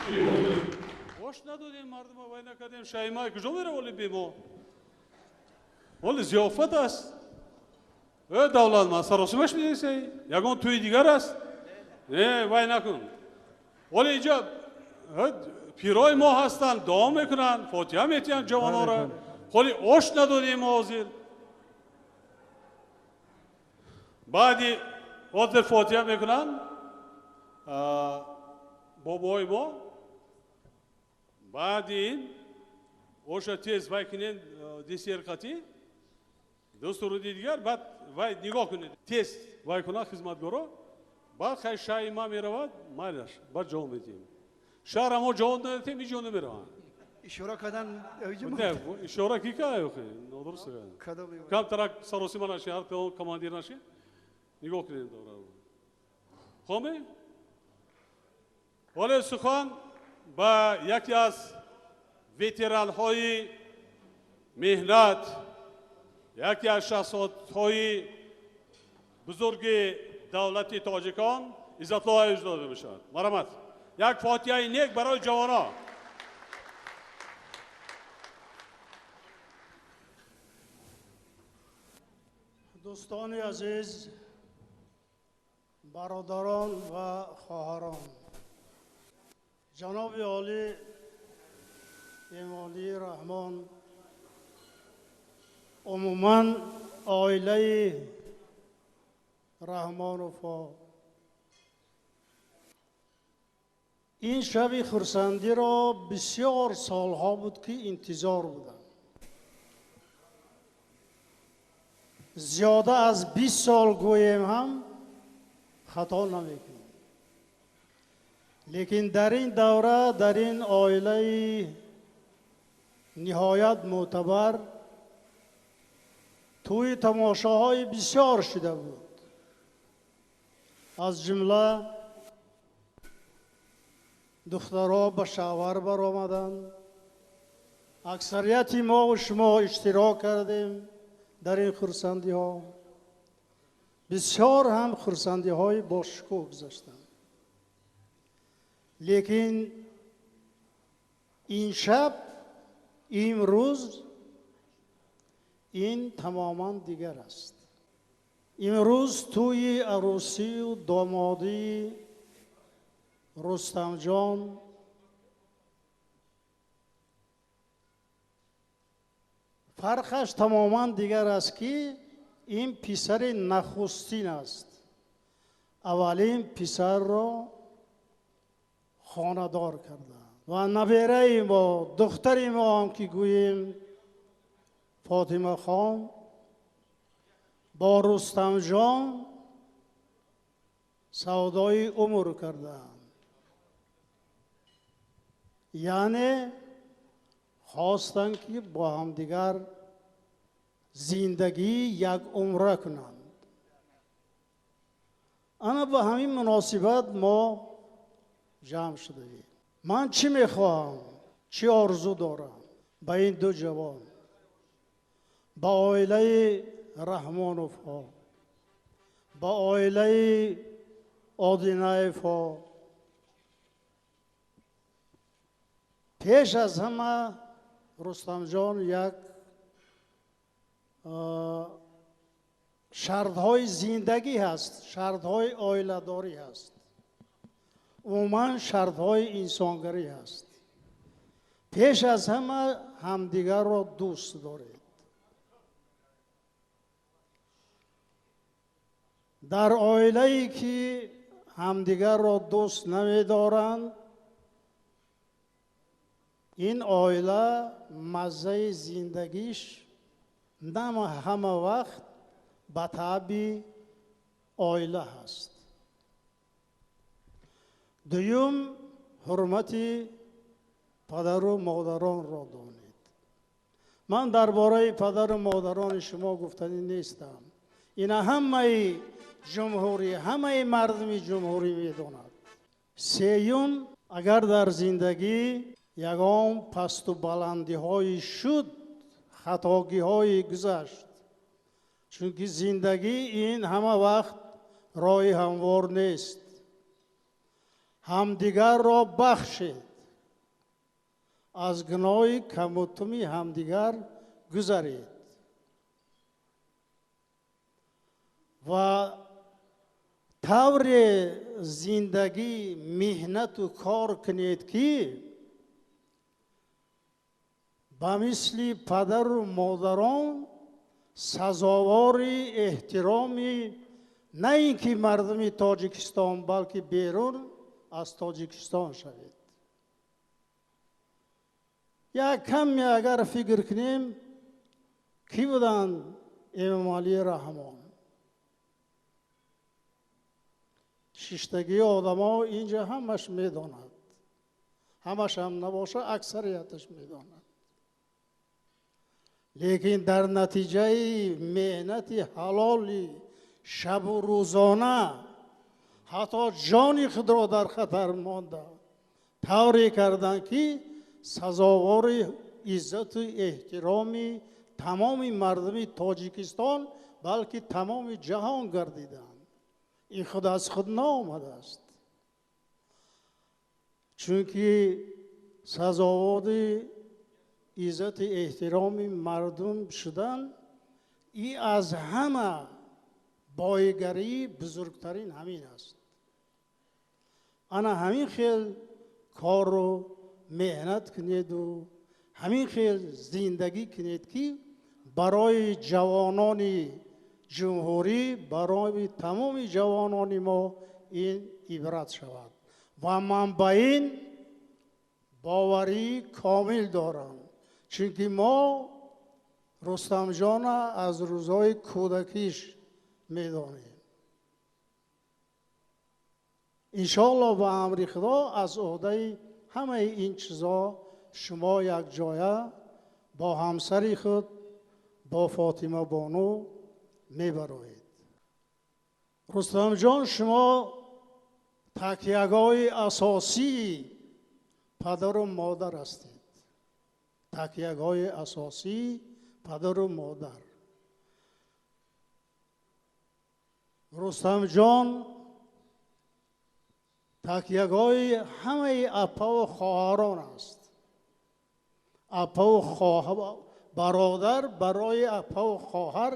Ош надодем, мардума вай накардем, шайма куҷо мерав оли бемо? Оли зиёфат аст. Э, давлатман, саросимаш медесей? Ягон тӯи дигар аст? Не, вай накун. Оли инҷа пирои мо ҳастанд, дуо мекунанд, фотиҳа метиҳанд ҷавонора. Холи ош надодем мо ҳозир. Баъди ҳозир фотиҳа мекунанд бобои мо. Баъди ин оша тез вай кунед, десерт қатӣ, ду суруди дигар, баъд вай нигоҳ кунед, тез вай кунад хизматгоро, баъд хай шаи ма меравад, майлаш, баъд ҷавоб медиҳем. Шаҳра мо ҷавоб надодем, ҳеҷ ҷо намераванд. Ишора кардан. Ишора ки кард? Нодуруст. Камтарак саросима наши, ҳар командир наши. Нигоҳ кунед. Хоме? Ҳоле сухан ба яке аз ветеранҳои меҳнат, яке аз шахсиятҳои бузурги давлати тоҷикон Иззатулло Аюз дода мешавад. Марҳамат. Як фотиҳаи нек барои ҷавонон. Дӯстони азиз, бародарон ва хоҳарон, ҷаноби олӣ Эмомалӣ Раҳмон, умуман оилаи Раҳмоновҳо ин шаби хурсандиро бисёр солҳо буд ки интизор буданд. Зиёда аз 20 сол гӯем ҳам хато намекунем. Лекин дар ин давра, дар ин оилаи ниҳоят мӯътабар тӯи тамошоҳои бисёр шуда буд. Аз ҷумла духтаро ба шавҳар баромаданд. Аксарияти мо шумо иштирок кардем дар ин хурсандиҳо. Бисёр ҳам хурсандиҳои бошукӯҳ гузаштанд. Лекин ин шаб, имрӯз ин тамоман дигар аст. Имрӯз тӯи арӯсию домодии Рустамҷон фарқаш тамоман дигар аст, ки ин писари нахустин аст. Аввалин писарро хонадор карданд ва набераи мо, духтари мо ҳам ки гӯем Фотимахон бо Рустамҷон савдои умр карданд. Яъне хостанд ки бо ҳамдигар зиндагии як умра кунанд. Ана ба ҳамин муносибат мо ҷамъ шудаем. Ман чӣ мехоҳам, чӣ орзу дорам ба ин ду ҷавон, ба оилаи Раҳмоновҳо, ба оилаи Одинаевҳо. Пеш аз ҳама Рустамҷон як шартҳои зиндагӣ ҳаст, шартҳои оиладорӣ ҳаст, умуман шартҳои инсонгарӣ ҳаст. Пеш аз ҳама ҳамдигарро дӯст доред. Дар оилае ки ҳамдигарро дӯст намедоранд, ин оила маззаи зиндагиш на ҳама вақт ба таъби оила ҳаст. Дуюм, ҳурмати падару модаронро донед. Ман дар бораи падару модарони шумо гуфтанӣ нестам. Ина ҳамаи ҷумҳурӣ, ҳамаи мардуми ҷумҳурӣ медонад. Сеюм, агар дар зиндагӣ ягон пасту баландиҳои шуд, хатогиҳои гузашт, чунки зиндагӣ ин ҳама вақт роҳи ҳамвор нест, ҳамдигарро бахшед. аз гуноҳи камутуми ҳамдигар гузаред ва тавре зиндагӣ меҳнату кор кунед, ки ба мисли падару модарон сазовори эҳтироми на ин ки мардуми Тоҷикистон, балки берун аз Тоҷикистон шавед. Як каме агар фикр кунем, кӣ буданд Эмомалӣ Раҳмон? Шиштагии одамо инҷа ҳамаш медонад, ҳамаш ҳам набоша, аксарияташ медонад. Лекин дар натиҷаи меҳнати ҳалоли шабу рӯзона ҳатто ҷони худро дар хатар монда тавре карданд, ки сазовори иззату эҳтироми тамоми мардуми Тоҷикистон, балки тамоми ҷаҳон гардиданд. Ин худ аз худ наомадааст, чунки сазовори иззати эҳтироми мардум шудан и аз ҳама боигарии бузургтарин ҳамин аст. Ана ҳамин хел корро меҳнат кунеду ҳамин хел зиндагӣ кунед, ки барои ҷавонони ҷумҳурӣ, барои тамоми ҷавонони мо ин ибрат шавад. Ва ман ба ин боварии комил дорам, чунки мо Рустамҷона аз рӯзҳои кӯдакиш медонем. Иншоалло ба амри Худо аз ӯҳдаи ҳамаи ин чизо шумо якҷоя бо ҳамсари худ, бо Фотима бону мебароед. Рустамҷон, шумо такягоҳи асосии падару модар ҳастед. Такягоҳи асосии падару модар. Рустамҷон такягоҳи ҳамаи апаву хоҳарон аст. Апаву хоҳар, бародар барои апаву хоҳар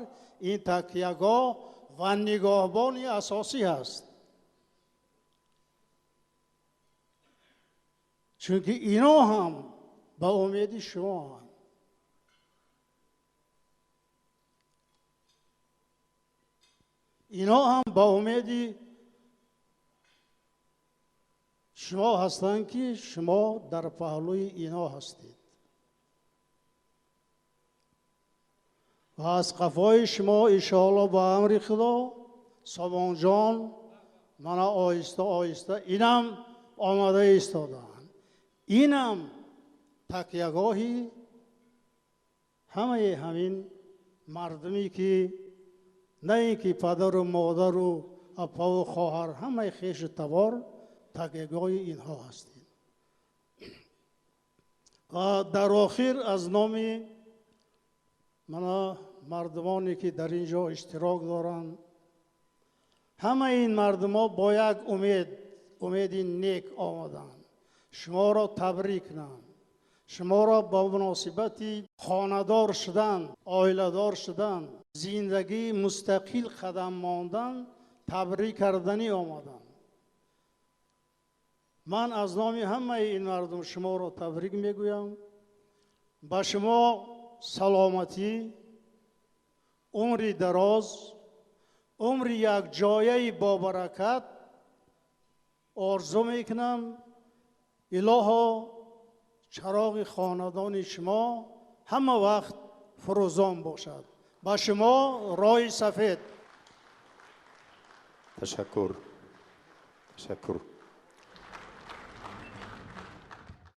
ин такягоҳ ва нигоҳбони асосӣ ҳаст. Чунки ино ҳам ба умеди шумо ҳанд. Ино ҳам ба умеди шумо ҳастанд, ки шумо дар паҳлӯи ино ҳастед. Ва аз қафои шумо иншоалло ба амри Худо Собонҷон мана оҳиста оҳиста инам омада истодаанд. Инам такягоҳи ҳамаи ҳамин мардуме, ки на ин ки падару модару апаву хоҳар, ҳамаи хешу табор такягоҳи инҳо ҳастед. Ва дар охир аз номи мана мардумоне, ки дар ин ҷо иштирок доранд, ҳамаи ин мардумҳо бо як умед, умеди нек омаданд. Шуморо табрик кунам, шуморо ба муносибати хонадор шудан, оиладор шудан, зиндагии мустақил қадам мондан табрик карданӣ омадам. Ман аз номи ҳамаи ин мардум шуморо табрик мегӯям. Ба шумо саломатӣ, умри дароз, умри якҷояи бобаракат орзу мекунам. Илоҳо чароғи хонадони шумо ҳама вақт фурӯзон бошад. Ба шумо роҳи сафед. Ташаккур, ташаккур.